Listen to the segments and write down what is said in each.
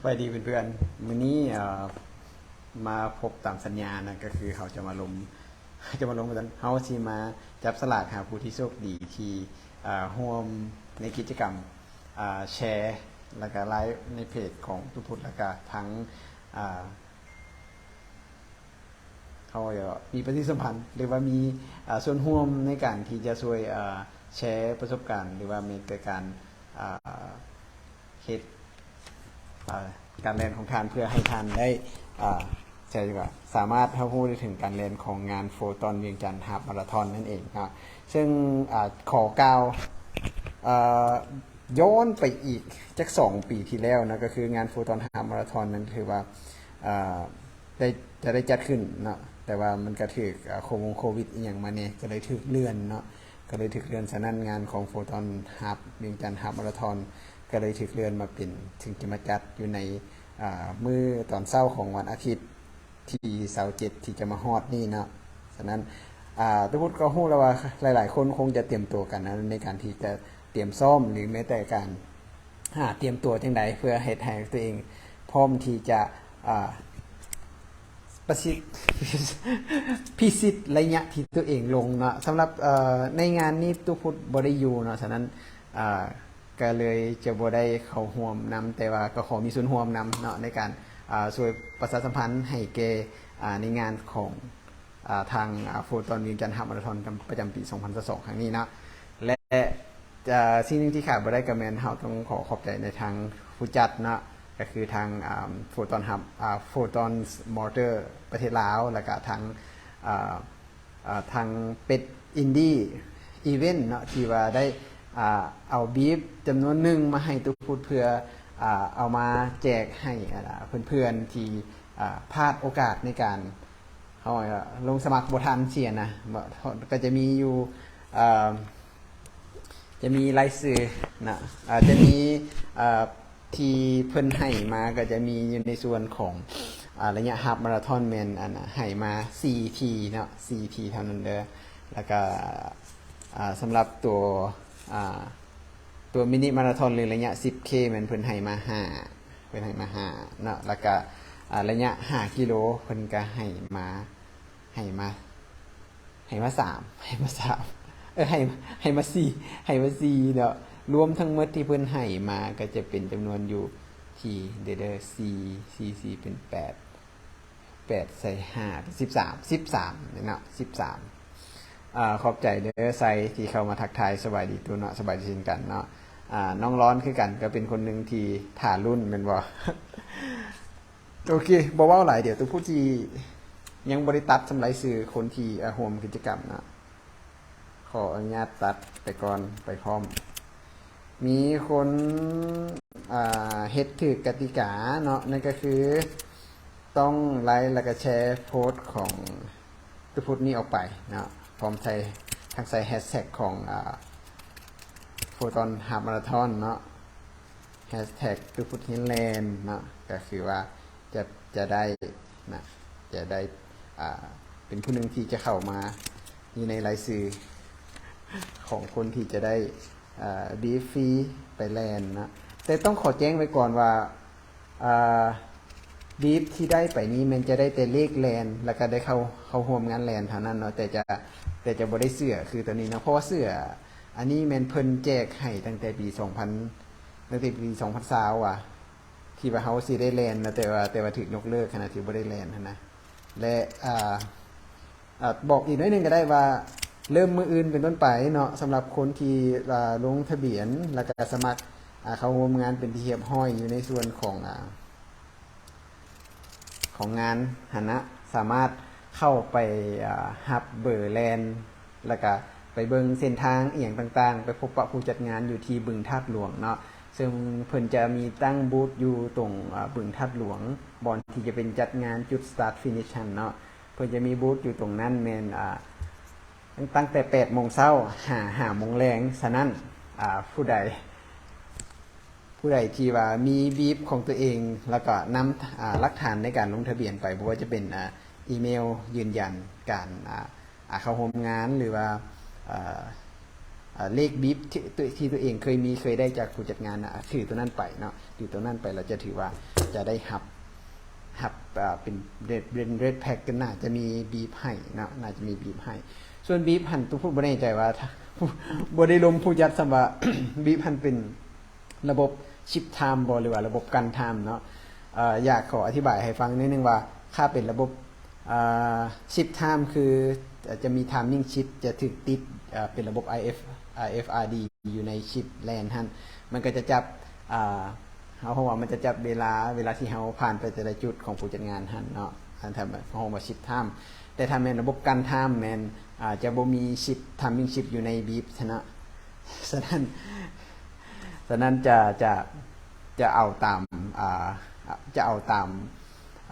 ສະບາຍດີເພື່ອນໆ ມື້ນີ້ ເອີ ມາພົບຕາມສັນຍານະ ກໍຄືເຮົາຈະມາລົມ ຈະມາລົມກັນ ເຮົາຊິມາຈັບສະຫຼາກຫາຜູ້ທີ່ໂຊກດີທີ່ ເອີ ຮ່ວມໃນກິດຈະກຳ ເອີ ແຊ ແລ້ວກະໄລຟ໌ໃນເພຈຂອງຕຸພຸດ ແລ້ວກະທັງ ເອີ ເຮົາມີປະຕິສຳພັນ ຫຼືວ່າມີ ເອີ ສ່ວນຮ່ວມໃນການທີ່ຈະຊ່ວຍ ເອີ ແຊປະສົບການ ຫຼືວ່າແມ້ແຕ່ການ ເອີ ເຮັດ ເອີ ການແລ່ນຂອງທ່ານ ເພື່ອໃຫ້ທ່ານໄດ້ ເອີ ໃຊ້ວ່າສາມາດຮັບຮູ້ໄດ້ເຖິງການແລ່ນຂອງງານໂຟຕອນວຽງຈັນຮາບມາລາທອນນັ້ນເອງເນາະ. ເຊິ່ງ ເອີ ຂໍກ່າວ ເອີ ຍ້ອນໄປອີກຈັກສອງປີທີ່ແລ້ວເນາະ ກໍຄືງານໂຟຕອນຮາບມາລາທອນນັ້ນຖືວ່າ ເອີ ໄດ້ ຈະໄດ້ຈັດຂຶ້ນເນາະ ແຕ່ວ່າມັນກະຖືກ ເອີ ໂຄ ໂຄວິດອີ່ຫຍັງມາແດ່ ກະເລີຍຖືກເລື່ອນເນາະ ກະເລີຍຖືກເລື່ອນ. ສະນັ້ນງານຂອງໂຟຕອນຮາບ ວຽງຈັນຮາບມາລາທອນ ກະເລີຍຖືກເລື່ອນມາເປັນ ເຊິ່ງຈະມາຈັດຢູ່ໃນ ເອີ ມື້ຕອນເຊົ້າຂອງວັນອາທິດທີຊາວເຈັດ ທີ່ຈະມາຮອດນີ້ເນາະ. ສະນັ້ນ ອາ ຕຸພຸດກໍຮູ້ແລ້ວວ່າຫຼາຍໆຄົນຄົງຈະຕຽມຕົວກັນນະ ໃນການທີ່ຈະຕຽມຊ້ອມ ຫຼືແມ້ແຕ່ການ ອາ ຕຽມຕົວຈັ່ງໃດ ເພື່ອເຮັດໃຫ້ຕົວເອງພ້ອມທີ່ຈະ ອາ ປະຊິດ ພິຊິດໄລຍະທີ່ຕົວເອງລົງເນາະ. ສຳລັບ ເອີ ໃນງານນີ້ຕຸພຸດບໍ່ໄດ້ຢູ່ເນາະ ສະນັ້ນ ອາ ກະເລີຍຈະບໍ່ໄດ້ເຂົ້າຮ່ວມນຳ ແຕ່ວ່າກໍຂໍມີສ່ວນຮ່ວມນຳເນາະ ໃນການ ອາ ຊ່ວຍປະຊາສຳພັນໃຫ້ແກ່ ອາ ໃນງານຂອງ ອາ ທາງ ອາ ໂຟຕອນວຽງຈັນຮາບມາລາທອນ ປະຈຳປີສອງພັນຊາວສອງ ຄັ້ງນີ້ເນາະ ແລະ ອາ ສິ່ງໜຶ່ງທີ່ຂາດບໍ່ໄດ້ກໍແມ່ນເຮົາຕ້ອງຂໍຂອບໃຈໃນທາງຜູ້ຈັດເນາະ ກໍຄືທາງ ອາ ໂຟຕອນຮັບ ອາ ໂຟຕອນມໍເຕີ ປະເທດລາວ ແລ້ວກະທາງ ອາ ອາ ທາງເປັດອິນດີອີເວັນເນາະ ທີ່ວ່າໄດ້ ອາ ເອົາບຣີບຈຳນວນໜຶ່ງມາໃຫ້ຕຸພຸດ ເພື່ອ ອາ ເອົາມາແຈກໃຫ້ ອາ ເພື່ອນໆທີ່ ອາ ພາດໂອກາດໃນການ ເຮົາລົງສະໝັກບໍ່ທັນຊີ້ນະ ກໍຈະມີຢູ່ ເອີ ຈະມີລາຍຊື່ນະ ອາ ຈະມີ ເອີ ທີ່ເພິ່ນໃຫ້ມາ ກໍຈະມີຢູ່ໃນສ່ວນຂອງ ອາ ໄລຍະຮາບມາລາທອນແມ່ນ ອັນ ໃຫ້ມາສີ່ທີເນາະ ສີ່ທີເທົ່ານັ້ນເດີ. ແລ້ວກໍ ອາ ສຳລັບຕົວ ອາ ຕົວມິນິມາລາທອນ ຫຼືໄລຍະສິບເຄ ແມ່ນເພິ່ນໃຫ້ມາຫ້າ ເພິ່ນໃຫ້ມາຫ້າເນາະ ແລ້ວກະ ອາ ໄລຍະຫ້າກິໂລ ເພິ່ນກະໃຫ້ມາ ໃຫ້ມາ ໃຫ້ມາສາມ ໃຫ້ມາສາມ ເອີ ໃຫ້ ໃຫ້ມາສີ່ ໃຫ້ມາສີ່ເນາະ. ລວມທັງໝົດທີ່ເພິ່ນໃຫ້ມາກະຈະເປັນຈຳນວນຢູ່ທີ່ ເດີ ເດີ ສີ່ ສີ່ ສີ່ ເປັນແປດ ແປດໃສ່ຫ້າ ເປັນສິບສາມ ສິບສາມເນາະ ສິບສາມ. ອາ ຂອບໃຈເດີ ໄຊ ທີ່ເຂົ້າມາທັກທາຍ. ສະບາຍດີຕູເນາະ ສະບາຍດີເຊັ່ນກັນເນາະ. ອາ ນ້ອງລອນຄືກັນ ກໍເປັນຄົນໜຶ່ງທີ່ຖ້າລຸ້ນແມ່ນບໍ່? ໂອເຄ ບໍ່ເວົ້າຫຼາຍ ດຽວຕຸພຸດຊິຍັງບໍ່ໄດ້ຕັດສ່ຳລາຍຊື່ຄົນທີ່ ອາ ຮ່ວມກິດຈະກຳເນາະ. ຂໍອະນຸຍາດຕັດໄປກ່ອນ ໄປພ້ອມ. ມີຄົນ ອາ ເຮັດຖືກກະຕິກາເນາະ ນັ້ນກໍຄືຕ້ອງໄລຄ໌ ແລ້ວກໍແຊໂພສຂອງຕຸພຸດນີ້ອອກໄປເນາະ ພ້ອມໃສ່ ທັງໃສ່ແຮັດແທັກຂອງ ອາ ໂຟຕອນຮາບມາລາທອນເນາະ ແຮັດແທັກຕຸພຸດຮຽນແລ່ນເນາະ ກໍຄືວ່າຈະ ຈະໄດ້ນະ ຈະໄດ້ ອາ ເປັນຜູ້ໜຶ່ງທີ່ຈະເຂົ້າມາຢູ່ໃນລາຍຊື່ຂອງຄົນທີ່ຈະໄດ້ ອາ ບຣີບຟຣີໄປແລ່ນເນາະ. ແຕ່ຕ້ອງຂໍແຈ້ງໄວ້ກ່ອນວ່າ ອາ ບຣີບທີ່ໄດ້ໄປນີ້ແມ່ນຈະໄດ້ແຕ່ເລກແລ່ນ ແລ້ວກໍໄດ້ເຂົ້າ ເຂົ້າຮ່ວມງານແລ່ນເທົ່ານັ້ນເນາະ ແຕ່ຈະ ແຕ່ຈະບໍ່ໄດ້ເສື້ອຄືຕົວນີ້ເນາະ ເພາະວ່າເສື້ອ ອັນນີ້ແມ່ນເພິ່ນແຈກໃຫ້ຕັ້ງແຕ່ປີສອງພັນ ຕັ້ງແຕ່ປີສອງພັນຊາວວ່າ ທີ່ວ່າເຮົາຊິໄດ້ແລ່ນນະ ແຕ່ວ່າ ແຕ່ວ່າຖືກຍົກເລີກຫັ້ນນະ ທີ່ບໍ່ໄດ້ແລ່ນຫັ້ນນະ. ແລະ ອາ ອາ ບອກອີກໜ້ອຍໜຶ່ງກໍໄດ້ວ່າ ເລີ່ມມື້ອື່ນເປັນຕົ້ນໄປເນາະ ສຳລັບຄົນທີ່ ອາ ລົງທະບຽນ ແລ້ວກໍສະໝັກ ອາ ເຂົ້າຮ່ວມງານເປັນທີ່ຮຽບຮ້ອຍຢູ່ໃນສ່ວນຂອງ ອາ ຂອງງານຫັ້ນນະ ສາມາດເຂົ້າໄປ ອາ ຮັບເບີແລ່ນ ແລ້ວກະໄປເບິ່ງເສັ້ນທາງອີ່ຫຍັງຕ່າງໆ ໄປພົບປະຜູ້ຈັດງານຢູ່ທີ່ບຶງທາດຫຼວງເນາະ ເຊິ່ງເພິ່ນຈະມີຕັ້ງບູດຢູ່ຕົງ ອາ ບຶງທາດຫຼວງ ບ່ອນທີ່ຈະເປັນຈັດງານຈຸດສະຕາດຟີນິດຫັ້ນເນາະ. ເພິ່ນຈະມີບູດຢູ່ຕົງນັ້ນແມ່ນ ອາ ຕັ້ງແຕ່ແປດໂມງເຊົ້າຫາຫ້າໂມງແລງ. ສະນັ້ນ ອາ ຜູ້ໃດ ຜູ້ໃດທີ່ວ່າມີບຣີບຂອງຕົວເອງ ແລ້ວກໍນຳ ອາ ຫຼັກຖານໃນການລົງທະບຽນໄປ ບໍ່ວ່າຈະເປັນ ອາ ອີເມວຢືນຢັນການ ອາ ອາ ເຂົ້າຮ່ວມງານ ຫຼືວ່າ ເອີ ອາ ເລກບຣີບທີ່ ທີ່ຕົວເອງເຄີຍມີ ເຄີຍໄດ້ຈາກຜູ້ຈັດງານນະ ຖືຕົວນັ້ນໄປເນາະ ຖືຕົວນັ້ນໄປ ແລ້ວຈະຖືວ່າ ຈະໄດ້ຮັບ ຮັບ ເປັນ ເປັນ ເປັນ Red Pack ກໍໜ້າຈະມີບີບໃຫ້ເນາະ ໜ້າຈະມີບີບໃຫ້. ສ່ວນບີບຫັ້ນ ຕູ້ພຸດບໍ່ແນ່ໃຈວ່າ ບໍ່ໄດ້ລົມຜູ້ຈັດຊ້ຳວ່າ ບີບຫັ້ນເປັນລະບົບຊິບທາມບໍ່ ຫຼືວ່າລະບົບກັນທາມເນາະ. ເອີ ຢາກຂໍອະທິບາຍໃຫ້ຟັງໜ້ອຍໜຶ່ງວ່າ ຖ້າເປັນລະບົບ ເອີ ຊິບທາມ ຄື ຈະມີ Timing Shift ຈະຖືກຕິດ ເອີ ເປັນລະບົບ ໄອເອັຟ ໄອເອັຟອາດີ ຢູ່ໃນຊິບແລນຫັ້ນ ມັນກໍຈະຈັບ ອ່າ ເຮົາເວົ້າວ່າມັນຈະຈັບເວລາ ເວລາທີ່ເຮົາຜ່ານໄປແຕ່ລະຈຸດຂອງຜູ້ຈັດງານຫັ້ນເນາະ ອັນນັ້ນເຮົາເວົ້າວ່າຊິບທາມ. ແຕ່ຖ້າແມ່ນລະບົບກັນທາມແມ່ນ ອ່າ ຈະບໍ່ມີຊິບ Timing Shift ຢູ່ໃນບີບຊັ້ນເນາະ. ສະນັ້ນ ສະນັ້ນຈະ ຈະ ຈະເອົາຕາມ ອ່າ ຈະເອົາຕາມ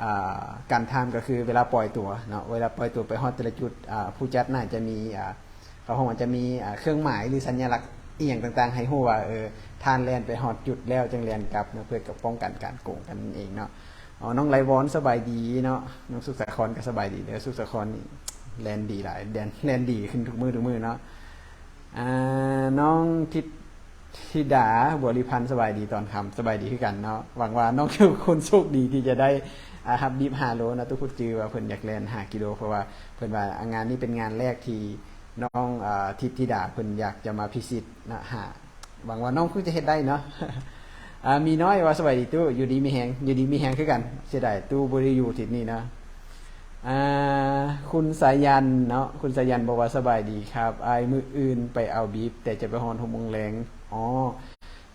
ອ່າ ກັນທາມ ກໍຄືເວລາປ່ອຍຕົວເນາະ ເວລາປ່ອຍຕົວໄປຮອດແຕ່ລະຈຸດ ອ່າ ຜູ້ຈັດໜ້າຈະມີ ອ່າ ເຂົາເວົ້າວ່າຈະມີ ອ່າ ເຄື່ອງໝາຍ ຫຼື ສັນຍະລັກອີ່ຫຍັງຕ່າງໆ ໃຫ້ຮູ້ວ່າ ເອີ ທ່ານແລ່ນໄປຮອດຈຸດແລ້ວຈຶ່ງແລ່ນກັບເນາະ ເພື່ອກັບປ້ອງກັນການໂກງກັນນັ້ນເອງເນາະ. ອໍ ນ້ອງໄລວອນສະບາຍດີເນາະ ນ້ອງສຸກສາຄອນກໍສະບາຍດີເດີ ສຸກສາຄອນນີ້ແລ່ນດີຫຼາຍ ແລ່ນ ແລ່ນດີຂຶ້ນທຸກມື້ ທຸກມື້ເນາະ. ອ່າ ນ້ອງທິດ ທິດາ ບົວລິພັນ ສະບາຍດີຕອນຄ່ຳ ສະບາຍດີຄືກັນເນາະ. ຫວັງວ່ານ້ອງຈະເປັນຄົນໂຊກດີທີ່ຈະໄດ້ ອ່າ ຮັບບີບຫ້າໂລເນາະ ຕູ້ພຸດຈື່ວ່າເພິ່ນຢາກແລ່ນຫ້າກິໂລ ເພາະວ່າເພິ່ນວ່າ ອ່າ ງານນີ້ເປັນງານແລກທີ່ນ້ອງ ອ່າ ທິດທິດາເພິ່ນຢາກຈະມາພິຊິດເນາະ ຫາ ຫວັງວ່ານ້ອງຄົງຈະເຮັດໄດ້ເນາະ. ອ່າ ມີນ້ອຍວ່າ ສະບາຍດີຕູ້ ຢູ່ດີມີແຮງ ຢູ່ດີມີແຮງຄືກັນ ເສຍດາຍຕູ້ບໍ່ໄດ້ຢູ່ອາທິດນີ້ເນາະ. ອ່າ ຄຸນສາຍັນເນາະ ຄຸນສາຍັນບອກວ່າ ສະບາຍດີຄັບອ້າຍ ມື້ອື່ນໄປເອົາບີບ ແຕ່ຈະໄປຮອດຫົກໂມງແລງ. ອໍ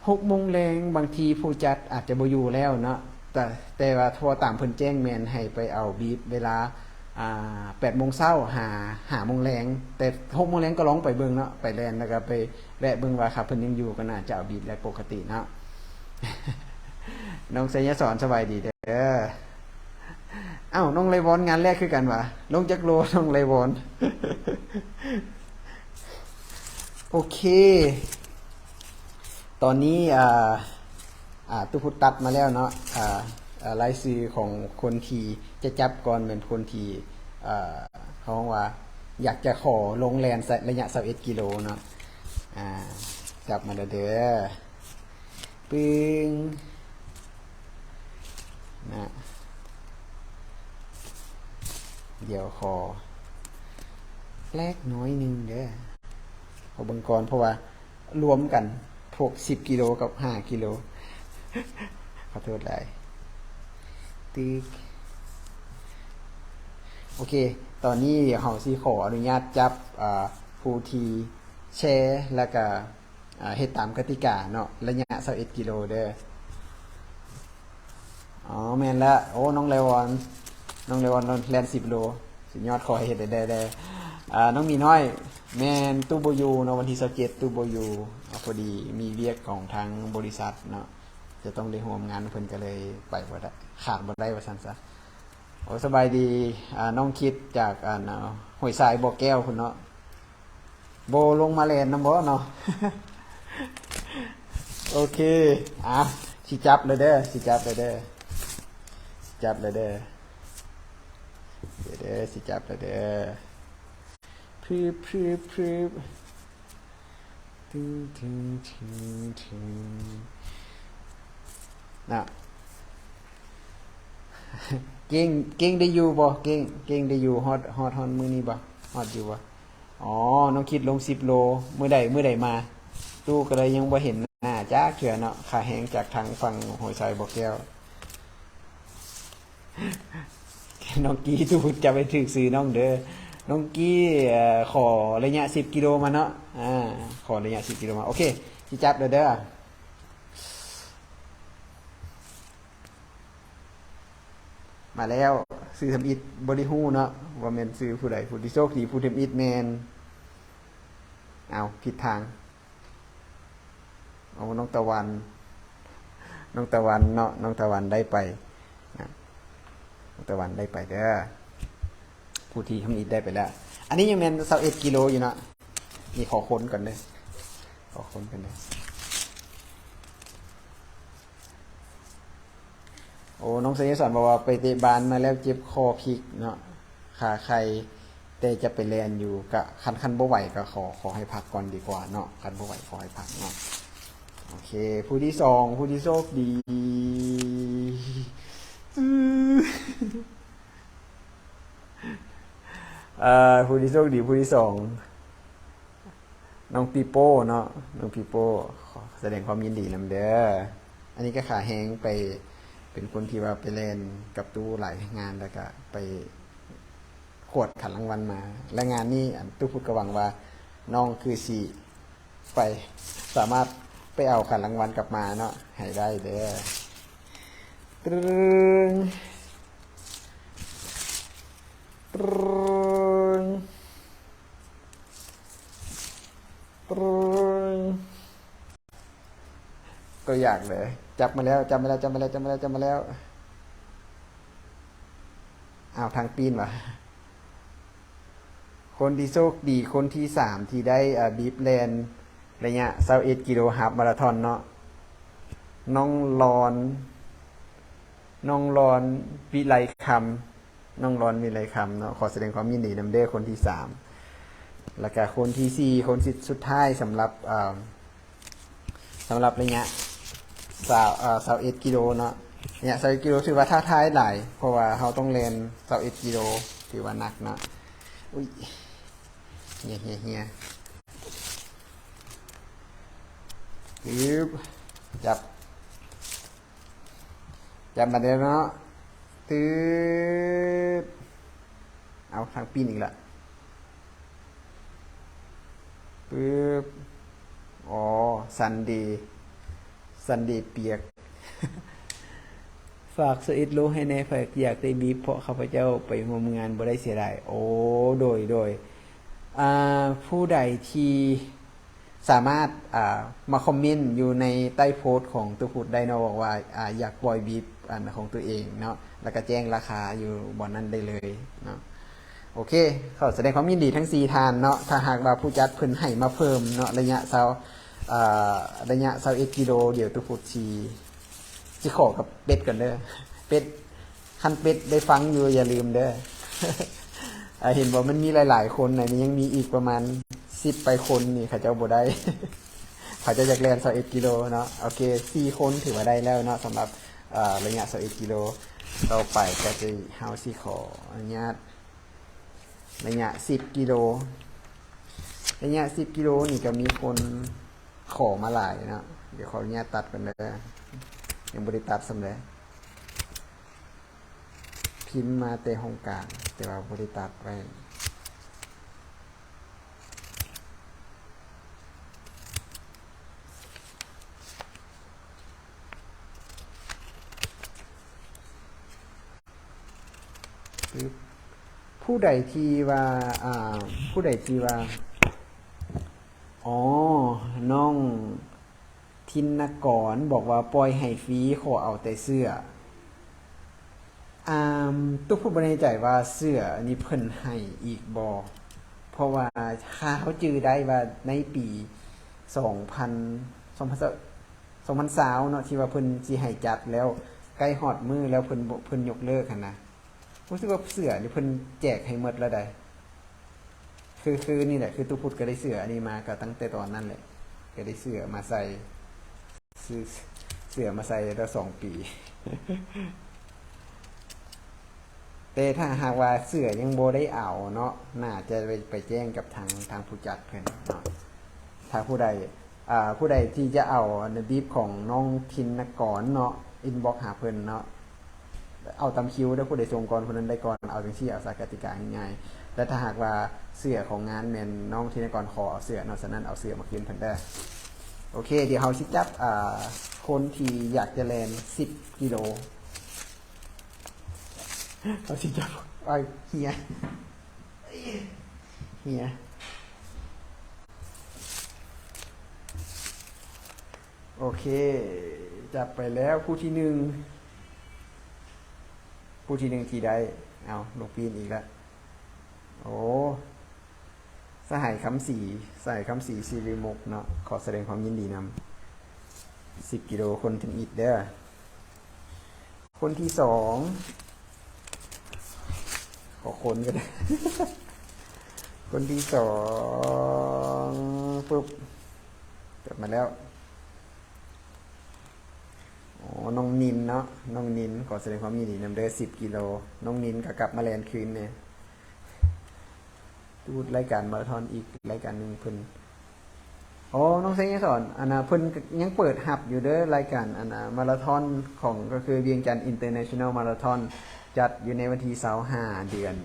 ຫົກໂມງແລງ ບາງທີຜູ້ຈັດອາດຈະບໍ່ຢູ່ແລ້ວເນາະ ແຕ່ ແຕ່ວ່າເພາະຕາມເພິ່ນແຈ້ງແມ່ນໃຫ້ໄປເອົາບີບເວລາ ອ່າ ແປດໂມງເຊົ້າຫາຫ້າໂມງແລງ ແຕ່ຫົກໂມງແລງກໍລອງໄປເບິ່ງເນາະ ໄປແລ່ນ ແລ້ວກໍໄປແວະເບິ່ງວ່າ ຄັນເພິ່ນຍັງຢູ່ກໍໜ້າຈະເອົາບີບໄດ້ປົກກະຕິເນາະ. ນ້ອງໄຊຍະສອນ ສະບາຍດີເດີ. ອ້າວ ນ້ອງໄລວອນງານແລກຄືກັນຫວາ ລົງຈັກໂລນ້ອງໄລວອນ? ໂອເຄ ຕອນນີ້ ອ່າ ອ່າ ຕູ້ພຸດຕັດມາແລ້ວເນາະ ອ່າ ອ່າ ລາຍຊື່ຂອງຄົນທີ່ຈະຈັບກ່ອນແມ່ນຄົນທີ່ ອ່າ ເຂົາເອີ້ນວ່າ ຢາກຈະຂໍລົງແລ່ນໄລຍະຊາວເອັດກິໂລເນາະ. ອ່າ ຈັບມາແລ້ວເດີ. ປຶ້ງ ນະ ດຽວຂໍແລກໜ້ອຍໜຶ່ງເດີ ຂໍເບິ່ງກ່ອນ ເພາະວ່າລວມກັນພວກສິບກິໂລກັບຫ້າກິໂລ ຂໍໂທດຫຼາຍ. ຕຶກ ໂອເຄ ຕອນນີ້ດຽວເຮົາຊິຂໍອະນຸຍາດຈັບ ອ່າ ຜູ້ທີ່ແຊ ແລ້ວກະ ອ່າ ເຮັດຕາມກະຕິກາເນາະ ໄລຍະຊາວເອັດກິໂລເດີ. ອໍ ແມ່ນແລ້ວ ໂອ້ ນ້ອງໄລວອນ ນ້ອງໄລວອນແລ່ນສິບໂລ ສຸດຍອດ ຂໍໃຫ້ເຮັດໄດ້ແດ່. ອ່າ ນ້ອງໝີນ້ອຍ ແມ່ນ ຕູ້ບໍ່ຢູ່ເນາະ ວັນທີຊາວເຈັດ ຕູ້ບໍ່ຢູ່ ອ່າ ພໍດີມີວຽກຂອງທາງບໍລິສັດເນາະ ຈະຕ້ອງໄດ້ຮ່ວມງານ ເພິ່ນກໍເລີຍໄປບໍ່ໄດ້ ຂາດບໍ່ໄດ້ວ່າຊັ້ນຊະ. ໂອ້ ສະບາຍດີ ອ່າ ນ້ອງຄິດຈາກ ອັນ ຫ້ວຍຊາຍບໍ່ແກ້ວພຸ້ນເນາະ. ບໍ່ລົງມາແລ່ນນຳບໍ່ເນາະ? ໂອເຄ ອ່ະ ຊິຈັບແລ້ວເດີ ຊິຈັບແລ້ວເດີ ຊິຈັບແລ້ວເດີ ເດີ ຊິຈັບແລ້ວເດີ. ພຶບ ພຶບ ພຶບ ຕຶງ ຕຶງ ຕຶງ ຕຶງ ນະ ເກັ່ງ ເກັ່ງໄດ້ຢູ່ບໍ່? ເກັ່ງ ເກັ່ງໄດ້ຢູ່ ຮອດ ຮອດ ຮອດມື້ນີ້ບໍ່? ຮອດຢູ່ບໍ່? ອໍ ນ້ອງຄິດລົງສິບໂລ ມື້ໃດ ມື້ໃດມາ? ຕູ້ກໍເລີຍຍັງບໍ່ເຫັນໜ້າຈັກເທື່ອເນາະ ຄ່າແຮງຈາກທາງຝັ່ງຫ້ວຍຊາຍບໍ່ແກ້ວ. ນ້ອງກີ້ ຕູ້ຈະໄປຖືກຊື່ນ້ອງເດີ ນ້ອງກີ້ ເອີ ຂໍໄລຍະສິບກິໂລມາເນາະ ອ່າ ຂໍໄລຍະສິບກິໂລມາ. ໂອເຄ ຊິຈັບແລ້ວເດີ. ມາແລ້ວ ຊື່ທຳອິດບໍ່ໄດ້ຮູ້ເນາະ ວ່າແມ່ນຊື່ຜູ້ໃດ ຜູ້ທີ່ໂຊກດີ ຜູ້ທຳອິດແມ່ນ ເອົ້າ ຜິດທາງ ເອົາ ນ້ອງຕາວັນ ນ້ອງຕາວັນເນາະ ນ້ອງຕາວັນໄດ້ໄປນະ ນ້ອງຕາວັນໄດ້ໄປເດີ ຜູ້ທີ່ທຳອິດໄດ້ໄປແລ້ວ. ອັນນີ້ຍັງແມ່ນຊາວເອັດກິໂລຢູ່ເນາະ ນີ້ຂໍຄົ້ນກ່ອນເດີ ຂໍຄົ້ນກ່ອນເດີ. ໂອ້ ນ້ອງໄຊຍະສອນບອກວ່າໄປເຕະບານມາແລ້ວເຈັບຂໍ້ພິກເນາະ ຂາໄຂ່ ແຕ່ຈະໄປແລ່ນຢູ່ ກະຄັນ ຄັນບໍ່ໄຫວກະຂໍ ຂໍໃຫ້ພັກກ່ອນດີກວ່າເນາະ ຄັນບໍ່ໄຫວຂໍໃຫ້ພັກເນາະ. ໂອເຄ ຜູ້ທີສອງ ຜູ້ທີ່ໂຊກດີ ເອີ ຜູ້ທີ່ໂຊກດີຜູ້ທີ່ສອງ ນ້ອງປີໂປ້ເນາະ ນ້ອງປີໂປ້ ຂໍສະແດງຄວາມຍິນດີນຳເດີ. ອັນນີ້ກໍຂາແຮງໄປ ເປັນຄົນທີ່ວ່າໄປແລ່ນກັບຕູ້ຫຼາຍງານ ແລ້ວກໍໄປກວດຂັນລາງວັນມາ ແລະ ງານນີ້ ອັນ ຕູ້ພຸດກໍຫວັງວ່ານ້ອງຄືຊິໄປ ສາມາດໄປເອົາຂັນລາງວັນກັບມາເນາະ ໃຫ້ໄດ້ເດີ. ຕຶງ ຕຶງ ຕຶງ ຕົວຢ່າງເລີຍ ຈັບມາແລ້ວ ຈັບມາແລ້ວ ຈັບມາແລ້ວ ຈັບມາແລ້ວ ຈັບມາແລ້ວ. ອ້າວ ທາງປີ້ນຫວາ. ຄົນທີ່ໂຊກດີຄົນທີສາມທີ່ໄດ້ ເອີ ບີບແລ່ນໄລຍະຊາວເອັດກິໂລຮາບມາລາທອນເນາະ ນ້ອງລອນ ນ້ອງລອນ ວິໄລຄຳ ນ້ອງລອນ ວິໄລຄຳເນາະ ຂໍສະແດງຄວາມຍິນດີນຳເດີ ຄົນທີສາມ. ແລ້ວກະຄົນທີສີ່ ຄົນສຸດທ້າຍສຳລັບ ເອີ ສຳລັບໄລຍະຊາວ ເອີ ຊາວເອັດກິໂລເນາະ ໄລຍະຊາວເອັດກິໂລຖືວ່າທ້າທາຍຫຼາຍ ເພາະວ່າເຮົາຕ້ອງແລ່ນຊາວເອັດກິໂລ ຖືວ່າໜັກເນາະ. ອຸ້ຍ ເຮຍ ເຮຍ ເຮຍ ປຶບ ຈັບ ຈັບມາແລ້ວເນາະ ຕຶບ ເອົາ ທາງປີ້ນອີກລະ ປຶບ ອໍ ຊັນເດ ຊັນເດປຽກ. ຝາກຊາວເອັດໂລໃຫ້ແດ່ ໃຜຢາກໄດ້ບີບ ເພາະຂ້າພະເຈົ້າໄປຮ່ວມງານບໍ່ໄດ້ ເສຍດາຍ. ໂອ້ ໂດຍ ໂດຍ ອ່າ ຜູ້ໃດທີ່ ສາມາດ ອ່າ ມາຄອມເມັນຢູ່ໃນໃຕ້ໂພສຂອງຕູ້ພຸດໄດ້ເນາະ ບອກວ່າ ອ່າ ຢາກປ່ອຍບີບອັນຂອງຕົວເອງເນາະ ແລ້ວກະແຈ້ງລາຄາຢູ່ບ່ອນນັ້ນໄດ້ເລີຍເນາະ. ໂອເຄ ຂໍສະແດງຄວາມຍິນດີທັງສີ່ທ່ານເນາະ. ຖ້າຫາກວ່າຜູ້ຈັດເພິ່ນໃຫ້ມາເພີ່ມເນາະ ໄລຍະຊາວ ອ່າ ໄລຍະຊາວເອັດກິໂລ ດຽວຕູ້ພຸດຊິ ຊິຂໍກັບເປັດກ່ອນເດີ ເປັດ ຄັນເປັດໄດ້ຟັງຢູ່ ຢ່າລືມເດີ. ອ່າ ເຫັນບໍ່ ມັນມີຫຼາຍໆຄົນນະ ຍັງມີອີກປະມານສິບປາຍຄົນນີ້ ເຂົາເຈົ້າບໍ່ໄດ້ ເຂົາເຈົ້າຢາກແລ່ນຊາວເອັດກິໂລເນາະ. ໂອເຄ ສີ່ຄົນຖືວ່າໄດ້ແລ້ວເນາະ ສຳລັບ ເອີ ໄລຍະຊາວເອັດກິໂລ. ຕໍ່ໄປກໍຈະ ເຮົາຊິຂໍອະນຸຍາດ ໄລຍະສິບກິໂລ ໄລຍະສິບກິໂລນີ້ກໍມີຄົນຂໍມາຫຼາຍເນາະ. ດຽວຂໍອະນຸຍາດຕັດກ່ອນເດີ ຍັງບໍ່ໄດ້ຕັດສ່ຳໃດ ພິມມາແຕ່ຫ້ອງການ ແຕ່ວ່າບໍ່ໄດ້ຕັດໄວ້. ປຶບ ຜູ້ໃດທີ່ວ່າ ອ່າ ຜູ້ໃດທີ່ວ່າ ອໍ ນ້ອງທິນນະກອນບອກວ່າ ປ່ອຍໃຫ້ຟຣີ ຂໍເອົາແຕ່ເສື້ອ. ອ່າ ຕຸກພຸດບໍ່ແນ່ໃຈວ່າເສື້ອນີ້ເພິ່ນໃຫ້ອີກບໍ່ ເພາະວ່າຖ້າເຮົາຈື່ໄດ້ວ່າໃນປີສອງພັນ ສອງພັນຊາວ ສອງພັນຊາວເນາະ ທີ່ວ່າເພິ່ນຊິໃຫ້ຈັດແລ້ວ ໃກ້ຮອດມື້ແລ້ວເພິ່ນ ເພິ່ນຍົກເລີກຫັ້ນນະ ຮູ້ສຶກວ່າເສື້ອນີ້ເພິ່ນແຈກໃຫ້ໝົດແລ້ວໃດ໋. ຄື ຄືນີ້ແຫຼະ ຄືຕູ້ພຸດກໍໄດ້ເສື້ອອັນນີ້ມາ ກໍຕັ້ງແຕ່ຕອນນັ້ນແຫຼະ ກໍໄດ້ເສື້ອມາໃສ່ ຊື້ເສື້ອມາໃສ່ໄດ້ສອງປີ ແຕ່ຖ້າຫາກວ່າເສື້ອຍັງບໍ່ໄດ້ເອົາເນາະ ໜ້າຈະໄປ ໄປແຈ້ງກັບທາງ ທາງຜູ້ຈັດເພິ່ນເນາະ. ຖ້າຜູ້ໃດ ອ່າ ຜູ້ໃດທີ່ຈະເອົາອັນບີບຂອງນ້ອງທິນນະກອນເນາະ ອິນບັອກຫາເພິ່ນເນາະ ເອົາຕາມຄິວເດີ ຜູ້ໃດສົ່ງກ່ອນຜູ້ນັ້ນໄດ້ກ່ອນ ເອົາຈັ່ງຊີ້ ເອົາສາກະຕິກາງ່າຍໆ. ແລະ ຖ້າຫາກວ່າເສື້ອຂອງງານແມ່ນນ້ອງທິນນະກອນຂໍເອົາເສື້ອເນາະ ສະນັ້ນເອົາເສື້ອມາຄືນເພິ່ນເດີ. ໂອເຄ ດຽວເຮົາຊິຈັບ ອ່າ ຄົນທີ່ຢາກຈະແລ່ນສິບກິໂລ ເຮົາຊິຈັບ ເອີຍ ເຮຍ ເຮຍ. ໂອເຄ ຈັບໄປແລ້ວຜູ້ທີໜຶ່ງ ຜູ້ທີໜຶ່ງທີ່ໄດ້ ເອົາ ລູກປີນອີກລະ ໂອ້ ສະຫາຍຄຳສີ ສະຫາຍຄຳສີ ສີວິມຸກເນາະ ຂໍສະແດງຄວາມຍິນດີນຳ ສິບກິໂລ ຄົນທຳອິດເດີ. ຄົນທີສອງ ຂໍຄົນກໍໄດ້ ຄົນທີສອງ ປຶບ ເປີດມາແລ້ວ ໂອ້ ນ້ອງນິນເນາະ ນ້ອງນິນ ຂໍສະແດງຄວາມຍິນດີນຳເດີ ສິບກິໂລ ນ້ອງນິນກໍກັບມາແລ່ນຄືນແດ່. ທູດລາຍການມາລາທອນອີກລາຍການໜຶ່ງເພິ່ນ. ອໍ ນ້ອງໄຊຍະສອນ ອັນນ່າ ເພິ່ນກໍຍັງເປີດຮັບຢູ່ເດີ ລາຍການ ອັນນ່າ ມາລາທອນຂອງ ກໍຄືວຽງຈັນ International Marathon ຈັດຢູ່ໃນວັນທີຊາວຫ້າ ເດືອນ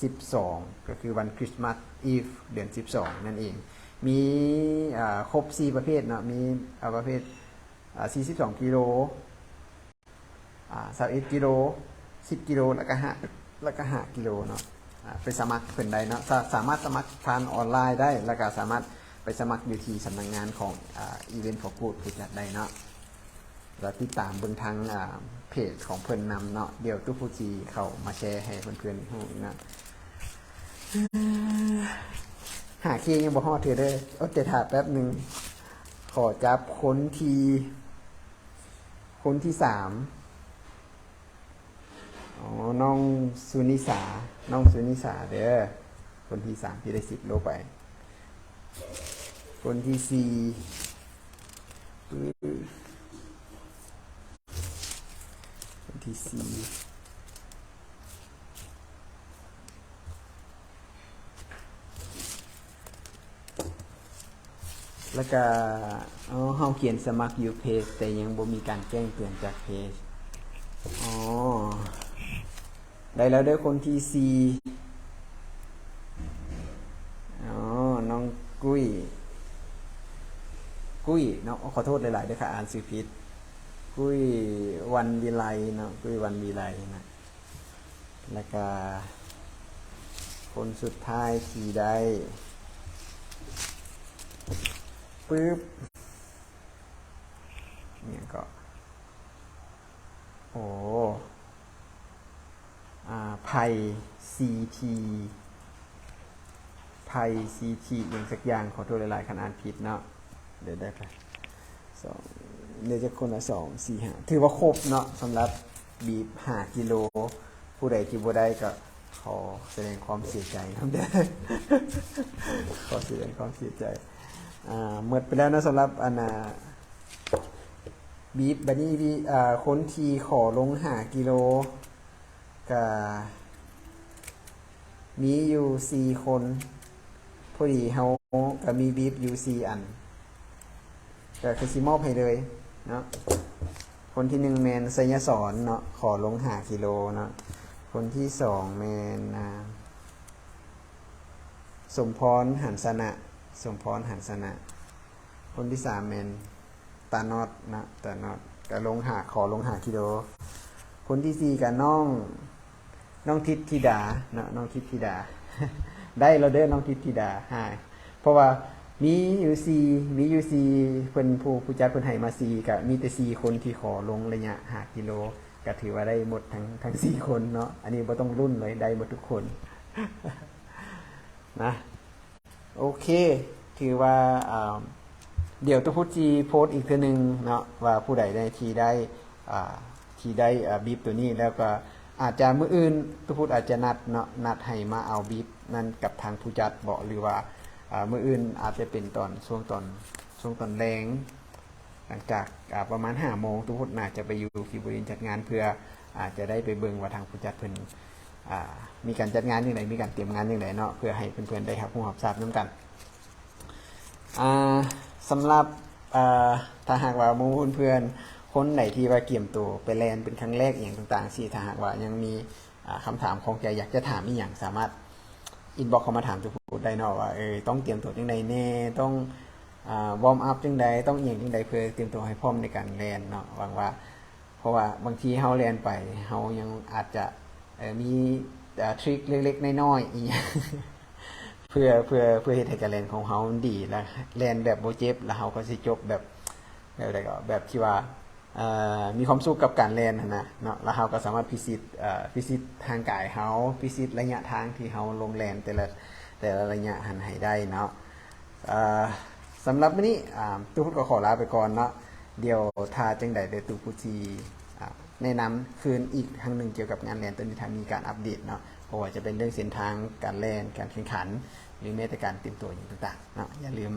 ສິບສອງ ກໍຄືວັນ Christmas Eve ເດືອນສິບສອງນັ້ນເອງ. ມີ ອ່າ ຄົບສີ່ປະເພດເນາະ ມີ ອ່າ ປະເພດ ອ່າ ສີ່ສິບສອງກິໂລ ອ່າ ຊາວເອັດກິໂລ ສິບກິໂລ ແລ້ວກະຫ້າ ແລ້ວກະຫ້າກິໂລເນາະ. ອ່າ ໄປສະໝັກເພິ່ນໄດ້ເນາະ ສາ ສາມາດສະໝັກຜ່ານອອນລາຍໄດ້ ແລ້ວກະສາມາດໄປສະໝັກຢູ່ທີ່ສຳນັກງານຂອງ ອ່າ Event for Good ຜູ້ຈັດໄດ້ເນາະ. ແລ້ວຕິດຕາມເບິ່ງທາງ ອ່າ ເພຈຂອງເພິ່ນນຳເນາະ ດຽວຕູ້ພຸດຊິເຂົ້າມາແຊໃຫ້ເພື່ອນໆຮູ້ອີກເນາະ. ຫ້າເຄ ຍັງບໍ່ຮອດເທື່ອເດີ ອົດໃຈຖ້າແປັບໜຶ່ງ. ຂໍຈັບຄົນທີ ຄົນທີສາມ ອໍ ນ້ອງສຸນິສາ ນ້ອງສຸນິສາເດີ ຄົນທີສາມທີ່ໄດ້ສິບໂລໄປ. ຄົນທີສີ່ ປຶບ ຄົນທີສີ່ ແລ້ວກະ ເຮົາຂຽນສະໝັກຢູ່ເພຈ ແຕ່ຍັງບໍ່ມີການແຈ້ງເຕືອນຈາກເພຈ. ອໍ ໄດ້ແລ້ວເດີ ຄົນທີສີ່. ອໍ ນ້ອງກຸ້ຍ ກຸ້ຍເນາະ ຂໍໂທດຫຼາຍໆເດີ ຂ້າອ່ານຊື່ຜິດ. ກຸ້ຍ ວັນວິໄລເນາະ ກຸ້ຍ ວັນວິໄລນະ. ແລ້ວກະຄົນສຸດທ້າຍທີ່ໄດ້ ປຶບ ຫຍັງເກາະ ໂອ້ ອ່າ ໄພ ຊີທີ ໄພ ຊີທີ ຫຍັງສັກຢ່າງ ຂໍໂທດຫຼາຍໆຄັນອ່ານຜິດເນາະ. ດຽວໄດ້ໄປ ສອງ ເດ ຈັກຄົນລະ ສອງ ສີ່ ຫ້າ ຖືວ່າຄົບເນາະ ສຳລັບບີບຫ້າກິໂລ. ຜູ້ໃດທີ່ບໍ່ໄດ້ກໍຂໍສະແດງຄວາມເສຍໃຈນຳເດີ ຂໍສະແດງຄວາມເສຍໃຈ. ອ່າ ໝົດໄປແລ້ວເນາະ ສຳລັບ ອັນນ່າ ບີບ. ບັດນີ້ ອ່າ ຄົນທີ່ຂໍລົງຫ້າກິໂລ ກະມີຢູ່ສີ່ຄົນ ພໍດີເຮົາກະມີບີບຢູ່ສີ່ອັນ ກະຄືຊິມອບໃຫ້ເລີຍເນາະ. ຄົນທີໜຶ່ງແມ່ນໄຊຍະສອນເນາະ ຂໍລົງຫ້າກິໂລເນາະ. ຄົນທີສອງແມ່ນ ອ່າ ສົມພອນ ຫັນຊະນະ ສົມພອນ ຫັນຊະນະ. ຄົນທີສາມແມ່ນຕານອດເນາະ ຕານອດ ກະລົງຫ້າ ຂໍລົງຫ້າກິໂລ. ຄົນທີສີ່ກະນ້ອງ ນ້ອງທິດທິດາເນາະ ນ້ອງທິດທິດາ ໄດ້ແລ້ວເດີ ນ້ອງທິດທິດາ ຫາ ເພາະວ່າມີຢູ່ສີ່ ມີຢູ່ສີ່ ເພິ່ນ ຜູ້ ຜູ້ຈັດເພິ່ນໃຫ້ມາສີ່ ກະມີແຕ່ສີ່ຄົນທີ່ຂໍລົງໄລຍະຫ້າກິໂລ ກະຖືວ່າໄດ້ໝົດທັງ ທັງສີ່ຄົນເນາະ. ອັນນີ້ບໍ່ຕ້ອງລຸ້ນເລີຍ ໄດ້ໝົດທຸກຄົນນະ. ໂອເຄ ຖືວ່າ ອ່າ ດຽວຕູ້ພຸດຊິໂພສອີກເທື່ອໜຶ່ງເນາະ ວ່າຜູ້ໃດໄດ້ ທີ່ໄດ້ ອ່າ ທີ່ໄດ້ ອ່າ ບີບໂຕນີ້ ແລ້ວກໍອາດຈະມື້ອື່ນຕູ້ພຸດອາດຈະນັດເນາະ ນັດໃຫ້ມາເອົາບີບນັ້ນກັບທາງຜູ້ຈັດເບາະ ຫຼືວ່າ ອ່າ ມື້ອື່ນອາດຈະເປັນຕອນ ຊ່ວງຕອນ ຊ່ວງຕອນແລງ ຫຼັງຈາກ ອ່າ ປະມານຫ້າໂມງ ຕູ້ພຸດໜ້າຈະໄປຢູ່ທີ່ບໍລິເວນຈັດງານ ເພື່ອອາດຈະໄດ້ໄປເບິ່ງວ່າທາງຜູ້ຈັດເພິ່ນ ອ່າ ມີການຈັດງານຈັ່ງໃດ ມີການຕຽມງານຈັ່ງໃດເນາະ ເພື່ອໃຫ້ເພື່ອນໆໄດ້ຮັບຮູ້ຮັບຊາບນຳກັນ. ອ່າ ສຳລັບ ອ່າ ຖ້າຫາກວ່າໝູ່ເພື່ອນໆຄົນໃດທີ່ວ່າກຽມໂຕໄປແລ່ນເປັນຄັ້ງແລກອີ່ຫຍັງຕ່າງໆຊີ້ ຖ້າຫາກວ່າຍັງມີ ອ່າ ຄຳຖາມຂ້ອງໃຈ ຢາກຈະຖາມອີ່ຫຍັງ ສາມາດອິນບັອກເຂົ້າມາຖາມຕູ້ພຸດໄດ້ເນາະ ວ່າ ເອີ ຕ້ອງຕຽມໂຕຈັ່ງໃດແດ່ ຕ້ອງ ອ່າ ວອມອັບຈັ່ງໃດ ຕ້ອງອີ່ຫຍັງຈັ່ງໃດ ເພື່ອຕຽມໂຕໃຫ້ພ້ອມໃນການແລ່ນເນາະ. ຫວັງວ່າ ເພາະວ່າບາງທີເຮົາແລ່ນໄປ ເຮົາຍັງອາດຈະ ເອີ ມີ ເອີ ທຣິກເລັກໆນ້ອຍໆອີ່ຫຍັງ ເພື່ອ ເພື່ອ ເພື່ອເຮັດໃຫ້ການແລ່ນຂອງເຮົາມັນດີ ແລະ ແລ່ນແບບບໍ່ເຈັບ ແລ້ວເຮົາກໍຊິຈົບແບບ ແບບໃດກໍ ແບບທີ່ວ່າ ເອີ ມີຄວາມສຸກກັບການແລ່ນຫັ້ນນະເນາະ. ແລ້ວເຮົາກໍສາມາດພິຊິດ ເອີ ພິຊິດຮ່າງກາຍເຮົາ ພິຊິດໄລຍະທາງທີ່ເຮົາລົງແລ່ນແຕ່ລະ ແຕ່ລະໄລຍະຫັ້ນໃຫ້ໄດ້ເນາະ. ເອີ ສຳລັບມື້ນີ້ ອາ ຕູ້ພຸດກໍຂໍລາໄປກ່ອນເນາະ. ດຽວຖ້າຈັ່ງໃດ ດຽວຕູ້ພຸດຊິ ອາ ແນະນຳຄືນອີກຄັ້ງໜຶ່ງກ່ຽວກັບງານແລ່ນໂຕນີ້ ຖ້າມີການອັບເດດເນາະ. ບໍ່ວ່າຈະເປັນເລື່ອງເສັ້ນທາງການແລ່ນ ການແຂ່ງຂັນ ຫຼືແມ້ແຕ່ການຕຽມຕົວຫຍັງຕ່າງໆເນາະ. ຢ່າລືມ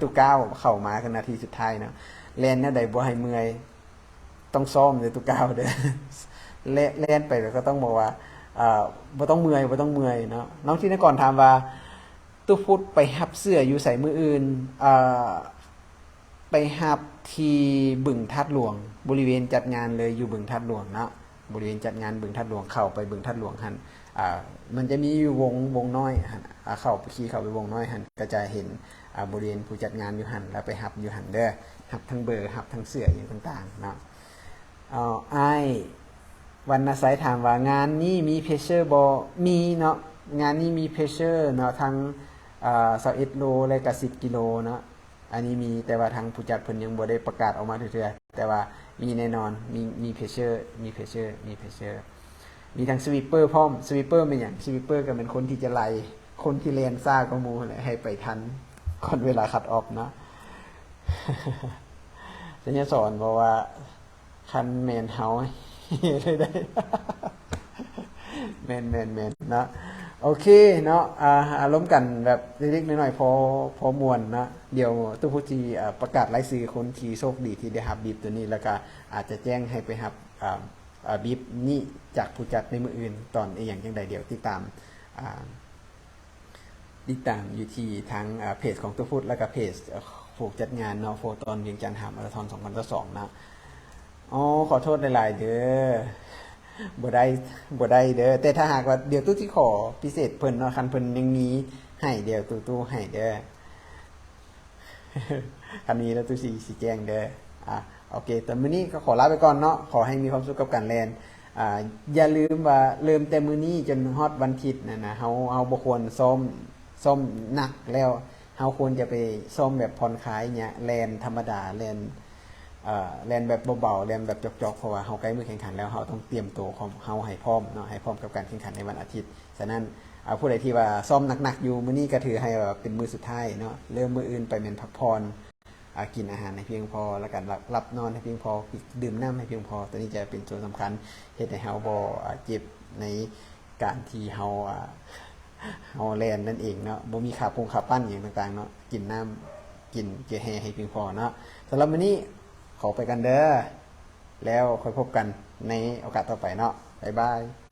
ຕູ້ກ້າວເຂົ້າມາຄືນາທີສຸດທ້າຍເນາະ. ແລ່ນແນວໃດບໍ່ໃຫ້ເມື່ອຍ ຕ້ອງຊ້ອມເດີຕູ້ກ້າວເດີ. ແລ່ນ ແລ່ນໄປແລ້ວກໍຕ້ອງບອກວ່າ ອ່າ ບໍ່ຕ້ອງເມື່ອຍ ບໍ່ຕ້ອງເມື່ອຍເນາະ. ນ້ອງທິນນະກອນຖາມວ່າ ຕູ້ພຸດໄປຮັບເສື້ອຢູ່ໃສມື້ອື່ນ? ອ່າ ໄປຮັບທີ່ບຶງທາດຫຼວງ, ບໍລິເວນຈັດງານເລີຍ ຢູ່ບຶງທາດຫຼວງເນາະ, ບໍລິເວນຈັດງານບຶງທາດຫຼວງ. ເຂົ້າໄປບຶງທາດຫຼວງຫັ້ນ ອ່າ ມັນຈະມີຢູ່ວົງ ວົງນ້ອຍຫັ້ນ ອ່າ ເຂົ້າ ຂີ່ເຂົ້າໄປວົງນ້ອຍຫັ້ນ ກໍຈະເຫັນ ອ່າ ບໍລິເວນຜູ້ຈັດງານຢູ່ຫັ້ນ ແລ້ວໄປຮັບຢູ່ຫັ້ນເດີ, ຮັບທັງເບີ ຮັບທັງເສື້ອຫຍັງຕ່າງໆເນາະ. ເອົາ ອ້າຍວັນນະໄຊຖາມວ່າ ງານນີ້ມີເພຣສເຊີບໍ່? ມີເນາະ, ງານນີ້ມີເພຣສເຊີເນາະ, ທັງ ອ່າ ຊາວເອັດໂລ ແລະກະສິບກິໂລເນາະ. ອັນນີ້ມີ, ແຕ່ວ່າທາງຜູ້ຈັດເພິ່ນຍັງບໍ່ໄດ້ປະກາດອອກມາເທື່ອໆ, ແຕ່ວ່າມີແນ່ນອນ, ມີ ມີເພຣສເຊີ ມີເພຣສເຊີ ມີເພຣສເຊີ ມີທັງສະວີບເປີພ້ອມ. ສະວີບເປີແມ່ນຫຍັງ? ສະວີບເປີກໍແມ່ນຄົນທີ່ຈະໄລ່ຄົນທີ່ແລ່ນຊ້າກວ່າໝູ່ຫັ້ນແຫຼະ ໃຫ້ໄປທັນກ່ອນເວລາຄັດອອບເນາະ. ໄຊຍະສອນບອກວ່າ ຄັນແມ່ນເຮົາ ເຮັດໃຫ້ໄດ້. ແມ່ນໆໆ ເນາະ. ໂອເຄເນາະ, ອ່າ ອາລົມກັນແບບເລັກໆນ້ອຍໆ ພໍ ພໍມ່ວນເນາະ. ດຽວຕູ້ພຸດຊິ ອ່າ ປະກາດລາຍຊື່ຄົນທີ່ໂຊກດີທີ່ໄດ້ຮັບບິບໂຕນີ້ ແລ້ວກະອາດຈະແຈ້ງໃຫ້ໄປຮັບ ອ່າ ອ່າ ບິບນີ້ຈາກຜູ້ຈັດໃນມື້ອື່ນ ຕອນອີ່ຫຍັງຈັ່ງໃດ ດຽວຕິດຕາມ ອ່າ ຕິດຕາມຢູ່ທີ່ທາງ ເພຈຂອງຕູ້ພຸດ ແລ້ວກະເພຈຜູ້ຈັດງານເນາະ, ໂຟຕອນວຽງຈັນຮາມມາຣາທອນສອງພັນຊາວສອງເນາະ. ອໍ ຂໍໂທດຫຼາຍໆເດີ, ບໍ່ໄດ້ ບໍ່ໄດ້ເດີ. ແຕ່ຖ້າຫາກວ່າ ດຽວຕູ້ຊິຂໍພິເສດເພິ່ນເນາະ, ຄັນເພິ່ນຍັງມີໃຫ້ ດຽວຕູ້ຕູ້ໃຫ້ເດີ. ຄັນມີແລ້ວຕູ້ຊິ ຊິແຈ້ງເດີ. ອ່າ ໂອເຄ, ຕອນມື້ນີ້ກໍຂໍລາໄປກ່ອນເນາະ. ຂໍໃຫ້ມີຄວາມສຸກກັບການແລ່ນ. ອ່າ ຢ່າລືມວ່າເລີ່ມແຕ່ມື້ນີ້ຈົນຮອດວັນທິດນັ້ນນະ, ເຮົາ ເຮົາບໍ່ຄວນຊ້ອມ ຊ້ອມໜັກແລ້ວ, ເຮົາຄວນຈະໄປຊ້ອມແບບຜ່ອນຄາຍເນຍ, ແລ່ນທຳມະດາ, ແລ່ນ ເອີ ແລ່ນແບບເບົາໆ, ແລ່ນແບບຈອກໆ, ເພາະວ່າເຮົາໃກ້ມື້ແຂ່ງຂັນແລ້ວ, ເຮົາຕ້ອງຕຽມໂຕຂອງເຮົາໃຫ້ພ້ອມເນາະ, ໃຫ້ພ້ອມກັບການແຂ່ງຂັນໃນວັນອາທິດ. ສະນັ້ນ ອ່າ ຜູ້ໃດທີ່ວ່າຊ້ອມໜັກໆຢູ່, ມື້ນີ້ກໍຖືໃຫ້ວ່າເປັນມື້ສຸດທ້າຍເນາະ, ເລີ່ມມື້ອື່ນໄປແມ່ນພັກຜ່ອນ. ອ່າ ກິນອາຫານໃຫ້ພຽງພໍ ແລ້ວກໍຫຼັບ ຫຼັບນອນໃຫ້ພຽງພໍ, ດື່ມນ້ຳໃຫ້ພຽງພໍ. ຕົວນີ້ຈະເປັນສ່ວນສຳຄັນ ເຮັດໃຫ້ເຮົາບໍ່ ອ່າ ເຈັບໃນການທີ່ເຮົາ ອ່າ ເຮົາແລ່ນນັ້ນເອງເນາະ, ບໍ່ມີຂາປົງຂາປັ້ນຫຍັງຕ່າງໆເນາະ. ກິນນ້ຳ ກິນເກືອແຮ່ໃຫ້ພຽງພໍເນາະ. ສຳລັບມື້ນີ້ຂໍໄປກ່ອນເດີ, ແລ້ວຄ່ອຍພົບກັນໃນໂອກາດຕໍ່ໄປເນາະ. ບາຍບາຍ.